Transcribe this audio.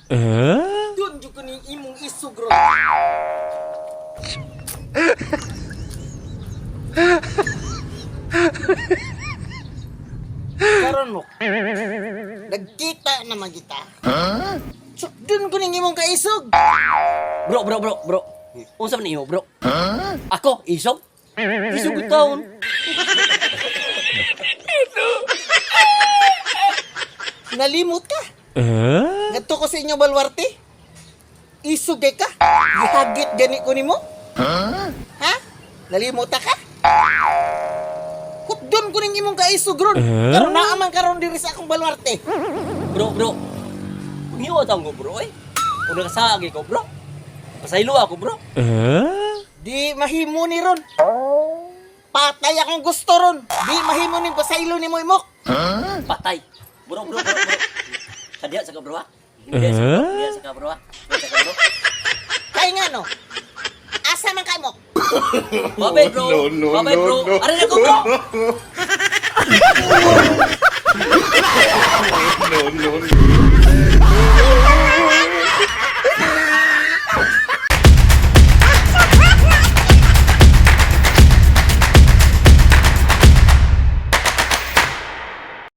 Dun jud ko ning imong isog ron. Karon mo. Nagkita naman kita. Sukdon ko ning imong kaisog. Bro, bro, bro, bro. Unsa man imo, bro? Ako, isog? Isog ko taon. Nalimot ka. Ngadto ko sa inyo balwarte. Isog kay ka. Gihagit gani ko nimo. Ha? Nalimot ta ka? Hutdon ko ning imong kaisog ron. Karon naa man karon diri sa akong balwarte. Bro, bro. Ngiwa taon ko, bro, eh. Kung nakasaagi ko, bro. Pasaylo ako, bro. Di mahimo ni ron. Patay akong gusto ron. Di mahimo ning pasaylo nimo imok. Patay. Bro, bro, bro, bro. Kadiya sa ka, bro, ha? Hindi sa ka, hindi sa ka, bro, ha? Hindi sa ka, bro. Kay nga no. Asa man ka imok? Bye-bye, bro. No, no, Bye-bye, no, bro. no. Aray na ko, bro.